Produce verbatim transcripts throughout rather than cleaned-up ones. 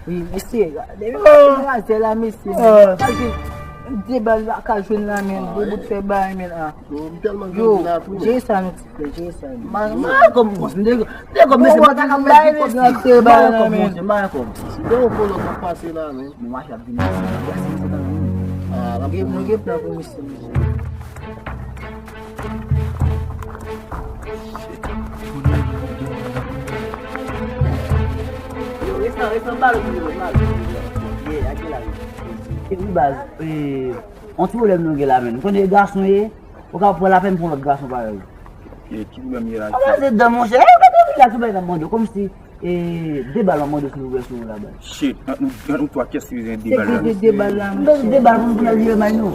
Wi, mesye, depi m ap fin razè la, mesye, men. Sa gen de bal m pa ka jwenn la, men, de bout fè bay, men, a. Yo, m tèlman grandi la tou, men. Jere sa, nou ti frè, jere sa, men. Ma, ma, kòm, kòm, m te, m te kòm, mesye, m pa ta ka bay nèg lan se bay la, men. M pa kòm, mesye, m pa kòm. Si gen yon vòlò k ap pase la, men. Bon, mache ap vini, mesye, m ap pase, mesye, nan men. Ah, l ap gen, nou gen plan pou misye, mesye. Yo, resan, resan bal, yo, bal. Ye, a ki la, yo. E wi, baz, e, yon ti pwoblèm nou gen la, men. M konnen gason ye, ou ka pran lapèn pou lòt gason parèy. Ye, ki pwoblèm ye la? Ou pa se dan, monchè. E, ou pa te vin la, tou bagay nan mande, kòmsi E, de bal, mwen mande silvouplè, si w la, baz. Shit, ant nou, ant nou twa, kiyès ki bezwen de bal la? Sekirite de bal la, m bezwen de bal pou m, pou n al jere may nou.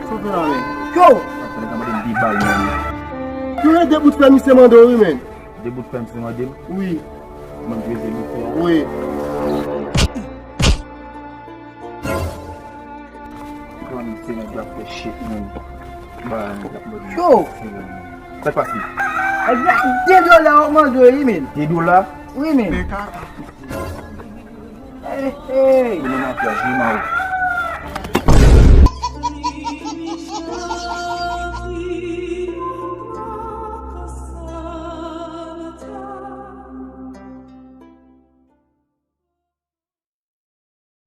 Sa w fè la, men? Yo! Sa w fè, nèg la mande m de bal, men. Yo, e de bout fè misye mande w, wi, men. De bout fè misye mande m? Wi. Mwen peze bout fè a. Wi. Kòm se nèg la fè shit, men. Ba, nèg la mòd. Yo! Sa k pase? Nèg la, de dola w ap mande wi, men. De dola? Wi, men. Men ka. Hey, hey. Yo, men, nan pyaj, wi, man.